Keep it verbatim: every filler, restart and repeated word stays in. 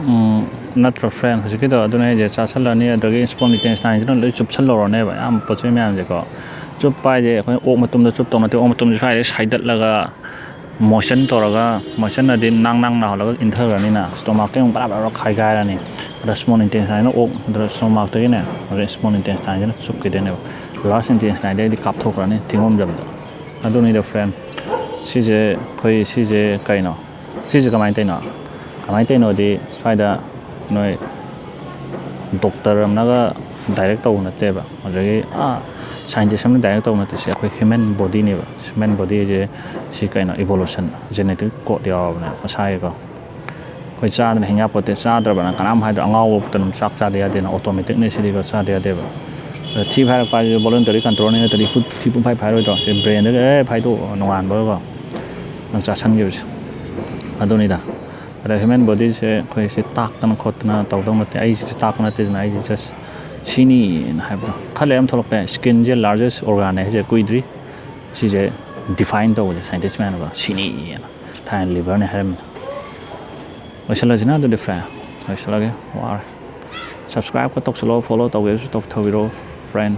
ꯎꯝ, ꯅꯠꯇ꯭ꯔꯣ friend? ꯍꯧꯖꯤꯛꯀꯤꯗꯣ ꯑꯗꯨꯅꯦ ꯍꯥꯏꯁꯦ, ꯆꯥꯁꯜꯂꯅꯤ, ꯑꯗꯨꯗꯒꯤ small intestine ꯁꯤꯅ ꯂꯣꯏ ꯆꯨꯞꯁꯜꯍꯧꯔꯅꯦꯕ, ꯑꯌꯥꯝꯕ ꯄꯣꯠ ꯆꯩ ꯃꯌꯥꯝꯁꯦꯀꯣ꯫ ꯆꯨꯞꯄ ꯍꯥꯏꯁꯦ ꯑꯩꯈꯣꯏꯅ ꯑꯣꯛ ꯃꯇꯨꯝꯗ ꯆꯨꯞꯇꯧ ꯅꯠꯇꯦ, ꯑꯣꯛ ꯃꯇꯨꯝꯁꯦ ꯁ꯭ꯋꯥꯏꯗꯩ ꯁꯥꯏꯗꯠꯂꯒ motion ꯇꯧꯔꯒ, motion ꯑꯗꯤ ꯅꯥꯡ ꯅꯥꯡ ꯂꯥꯎꯍꯜꯂꯒ ꯏꯟꯊꯈ꯭ꯔꯅꯤꯅ, stomach ꯇꯩ ꯑꯃꯨꯛ ꯕꯔꯥ ꯕꯔꯥ ꯈꯥꯏꯒꯥꯏꯔꯅꯤ꯫ ꯑꯗ small intestine ꯅ ꯑꯣꯛ, ꯑꯗ stomach ꯇꯒꯤꯅꯦ, ꯑꯗ small intestine ꯁꯤꯅ ꯆꯨꯞꯈꯤꯗꯣꯏꯅꯦꯕ꯫ Large intestine ꯗꯩꯗꯤ ꯀꯥꯞꯊꯣꯛꯈ꯭ꯔꯅꯤ ꯊꯤꯡꯉꯣꯝꯖꯕꯗꯣ꯫ ꯑꯗꯨꯅꯤꯗ friend, ꯁꯤꯁꯦ ꯑꯩꯈꯣꯏ, ꯁꯤꯁꯦ ꯀꯩꯅꯣ? ꯁꯤꯁꯦ ꯀꯃꯥꯏꯅ ꯇꯧꯔꯤꯅꯣ? ꯀꯃꯥꯏꯅ ꯇꯧꯔꯤꯅꯣꯗꯤ, ꯁ꯭ꯋꯥꯏꯗ ꯅꯣꯏ doctor ꯑꯃꯅꯒ direct ꯇꯧꯕ ꯅꯠꯇꯦꯕ, ꯑꯗꯒꯤ ꯑꯥ scientist ꯑꯃꯅ direct ꯇꯧꯕ ꯅꯠꯇꯦ꯫ ꯁꯤ ꯑꯩꯈꯣꯏ human body ꯅꯦꯕ꯫ Human body ꯁꯦ ꯁꯤ ꯀꯩꯅꯣ, evolution, genetic code ꯌꯥꯎꯔꯕꯅꯦ ꯃꯁꯥꯒꯤꯀꯣ꯫ ꯑꯩꯈꯣꯏ ꯆꯥꯗꯅ ꯍꯤꯡ ꯌꯥꯄꯣꯠꯇꯦ, ꯆꯥꯗ꯭ꯔꯕꯅ ꯀꯅꯥꯝ ꯍꯥꯏꯗꯣ, ꯑꯉꯥꯎꯕ ꯑꯗꯨꯝ ꯆꯥꯛ ꯆꯥꯗ ꯌꯥꯗꯦꯅ, automatic ꯅꯦ ꯁꯤꯗꯤꯀꯣ, ꯆꯥꯗ ꯌꯥꯗꯦꯕ꯫ ꯑꯗ ꯊꯤ ꯐꯥꯏꯔꯛꯄ ꯍꯥꯏꯁꯦ voluntary control ꯅꯤ, ꯅꯠꯇ꯭ꯔꯗꯤ ꯍꯨꯠ ꯊꯤ ꯄꯨꯡꯐꯥꯏ ꯐꯥꯏꯔꯣꯏꯗ꯭ꯔꯣ? ꯁꯤ brain ꯗꯒ ꯑꯦ ꯐꯥꯏꯗꯣꯛꯑꯣ ꯅꯣꯡꯉꯥꯟꯕꯒꯀꯣ ꯅꯪ ꯆꯥꯁꯟꯈꯤꯕꯁꯦ꯫ ꯑꯗꯨꯅꯤꯗ꯫ ꯑꯗ human body ꯁꯦ ꯑꯩꯈꯣꯏ ꯁꯤ ꯇꯥꯛꯇꯅ ꯈꯣꯠꯇꯅ ꯇꯧꯗꯧ ꯅꯠꯇꯦ꯫ ꯑꯩ ꯁꯤꯁꯦ ꯇꯥꯛꯄ ꯅꯠꯇꯦꯗꯅ, ꯑꯩꯗꯤ just ꯁꯤꯅꯤꯅ ꯍꯥꯏꯕꯗꯣ꯫ ꯈꯔ ꯂꯩꯔ ꯑꯃ ꯊꯣꯛꯂꯛꯄ ꯌꯥꯏ꯫ Skin ꯁꯦ largest organ ꯅꯦ ꯍꯥꯏꯁꯦ ꯀꯨꯏꯗ꯭ꯔꯤ꯫ ꯁꯤꯁꯦ define ꯇꯧꯕꯁꯦ scientist ꯃꯌꯥꯝꯅꯀꯣ, ꯁꯤꯅꯤꯅ꯫ ꯊꯥꯏꯅ liver ꯅꯦ ꯍꯥꯏꯔꯝꯃꯤꯅ꯫ ꯂꯣꯏꯁꯤꯜꯂꯁꯤꯅ ꯑꯗꯨꯗꯤ friend, ꯂꯣꯏꯁꯤꯜꯂꯒꯦ, ꯋꯥꯔꯦ꯫ Subscribe ꯀ ꯇꯧꯁꯜꯂꯣ, follow ꯇꯧꯒꯦꯁꯨ ꯇꯧꯊꯕꯤꯔꯣ friend꯫